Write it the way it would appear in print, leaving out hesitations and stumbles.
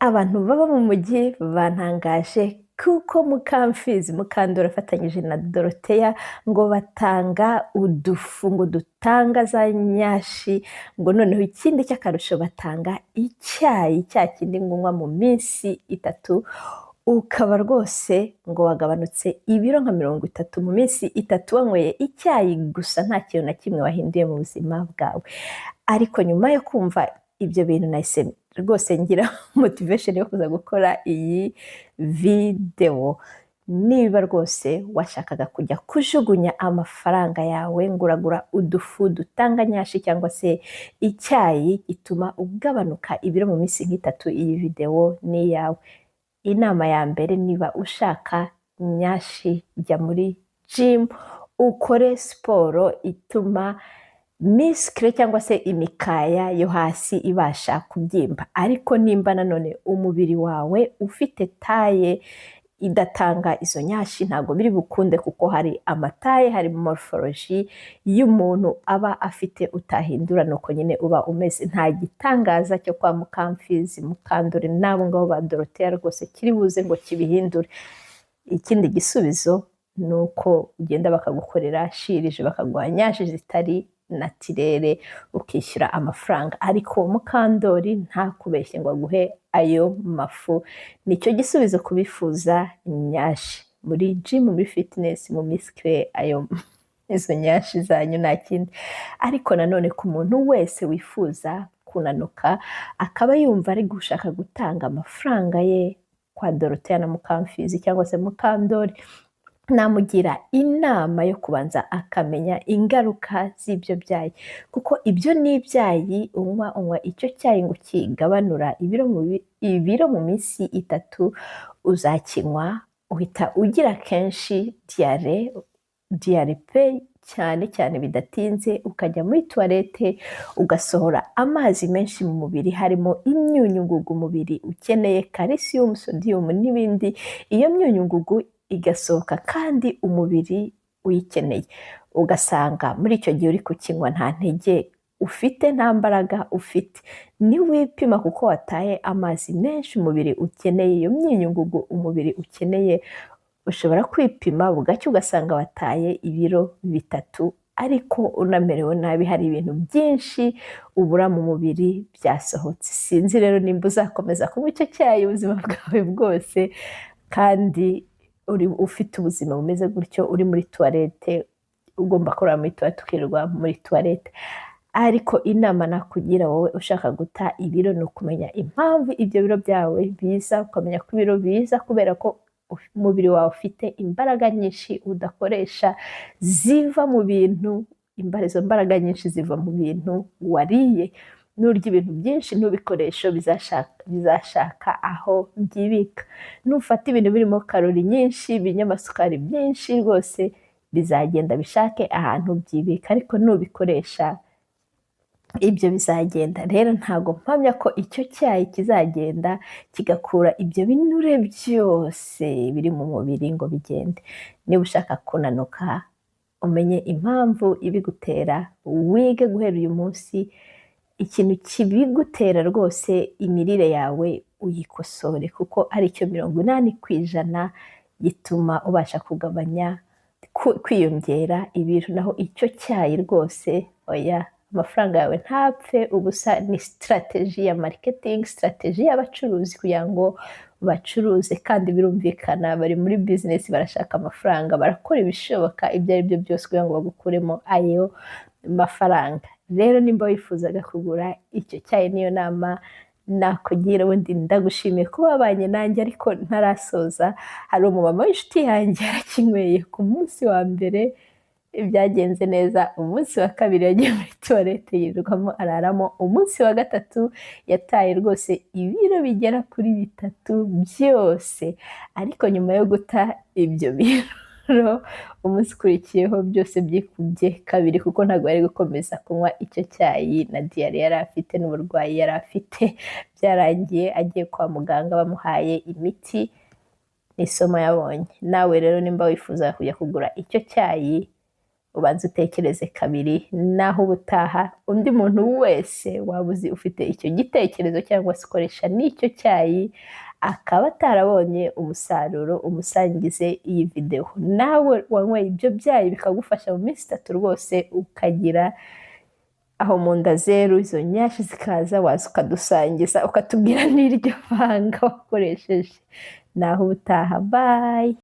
Abantu baba mu mujyi bantangaje kuko Mukamfizi Mukandori afatanyije na Doroteya ngo batanga udufu, ngo dutanga za nyashi, ngo noneho ikindi cy'akarusho batanga icyayi cya kindi ngo unywa mu minsi 3 ukaba rwose ngo wagabanutse ibiro nka 30 mu minsi 3 wanyweye icyayi gusa, nta kintu na kimwe wahinduye mu buzima bwawe. Ariko nyuma yo kumva ibyo bintu nahise rwose ngira motivation yo kuza gukora iyi videwo. Niba rwose washakaga kujya kujugunya amafaranga yawe ngo uragura udufu dutanga nyashi cyangwa se icyayi gituma ugabanuka ibiro mu minsi nk'itatu, iyi videwo ni iyawe. Inama ya mbere, niba ushaka nyashi jya muri gym ukore siporo ituma muscle cyangwa se imikaya yo hasi ibasha kubyimba. Ariko nimba nanone umubiri wawe ufite taille idatanga izo nyashi, ntabwo biri bukunde, kuko hari ama taille, hari morphology y'umuntu aba afite utahindura, nuko nyine uba umeze. Nta gitangaza cyo kwa Mukamfizi Mukandori n'abo ngabo ba Doroteya rwose kiri buze ngo kibihindure. Ikindi gisubizo ni uko ugenda bakagukorera chirurgie, bakaguha nyashi zitari naturelle, ukishyura amafaranga. Ariko Mukandori ntakubeshye ngo aguhe ayo mafu. Nicyo gisubizo kubifuza nyashi muri gym, muri fitness, mu muscle, ayo izo nyashi zanyu nta kindi. Ariko nanone ku muntu wese wifuza kunanuka akaba yumva ari gushaka gutanga amafaranga ye kwa Doroteya na Mukamfizi cyangwa se Mukandori, namugira inama yo kubanza akamenya ingaruka z'ibyo byayi, kuko ibyo ni ibyayi unywa, unywa icyo cyayi ngo kigabanura ibiro mu minsi 3, uzakinywa uhita ugira kenshi diarrhée, diarrhée pe, cyane cyane bidatinze ukajya muri toilette ugasohora amazi menshi mu mubiri, harimo imyunyungugu umubiri ukeneye, calcium, sodium n'ibindi. Iyo myunyungugu igasohoka kandi umubiri uyikeneye, ugasanga muri icyo gihe uri kukinywa nta ntege ufite, nta mbaraga ufite. Niwipima, kuko wataye amazi menshi umubiri ukeneye, iyo myunyungugu umubiri ukeneye, ushobora kwipima bugacya ugasanga wataye ibiro 3 ariko unamerewe nabi, hari ibintu byinshi ubura mu mubiri byasohotse. Sinzi rero nimba uzakomeza kunywa icyo cyayi ubuzima bwawe bwose kandi uri ufite ubuzima bumeze gutyo, uri muri toilette, ugomba kurara muri toilette, ukirirwa muri toilette. Ariko inama nakugira wowe ushaka guta ibiro ni ukumenya impamvu ibyo biro byawe biza, ukamenya ko ibiro biza kubera ko umubiri wawe ufite imbaraga nyinshi udakoresha ziva mu bintu, izo mbaraga nyinshi ziva mu bintu wariye. Nurya ibintu byinshi ntubikoreshe, bizashaka aho byibika. Nufata ibintu birimo karori nyinshi, ibinyamasukari byinshi, rwose bizagenda bishake ahantu byibika, ariko nubikoresha ibyo bizagenda. Rero ntabwo mpamya ko icyo cyayi kizagenda kigakura ibyo binure byose biri mu mubiri ngo bigende. Niba ushaka kunanuka, umenye impamvu ibigutera, wige guhera uyu munsi ikintu kibigutera rwose, imirire yawe uyikosore, kuko aricyo 80% gituma ubasha kugabanya kwiyongera ibiro. Naho icyo cyayi rwose oya, amafaranga yawe ntapfe ubusa. Ni strategy ya marketing, strategy y'abacuruzi kugira ngo bacuruze, kandi birumvikana bari muri business, barashaka amafaranga, barakora ibishoboka ibyo ari byo byose kugira ngo bagukuremo ayo mafaranga. Rero nimba wifuzaga kugura icyo cyayi, niyo nama nakugira. Ubundi ndagushimiye kuba wabanye nanjye, ariko ntarasoza, hari umumama w'inshuti yanjye yarakinyweye ku munsi wa mbere byagenze neza, umunsi wa kabiri yagiye muri toilette yirirwamo araramo, umunsi wa gatatu yataye rwose ibiro bigera kuri 3 byose. Ariko nyuma yo guta ibyo biro, umunsi ukurikiyeho byose byikubye kabiri, kuko ntabwo yari gukomeza kunywa icyo cyayi na diarrhée yari afite n'uburwayi yari afite. Byarangiye agiye kwa muganga bamuhaye imiti. Ni isomo yabonye. Nawe rero nimba wifuza kujya kugura icyo cyayi, Ubanze utekereze kabiri. Naho ubutaha, undi muntu wese waba uzi ufite icyo gitekerezo cyangwa se ukoresha n'icyo cyayi akaba atarabonye umusaruro, umusangize iyi videwo. Nawe wanyweye ibyo byayi bikagufasha mu minsi 3 rwose ukagira aho mu nda zeru, izo nyashi zikaza, waza ukadusangiza, ukatubwira n'iryo banga wakoresheje. Naho ubutaha, bye.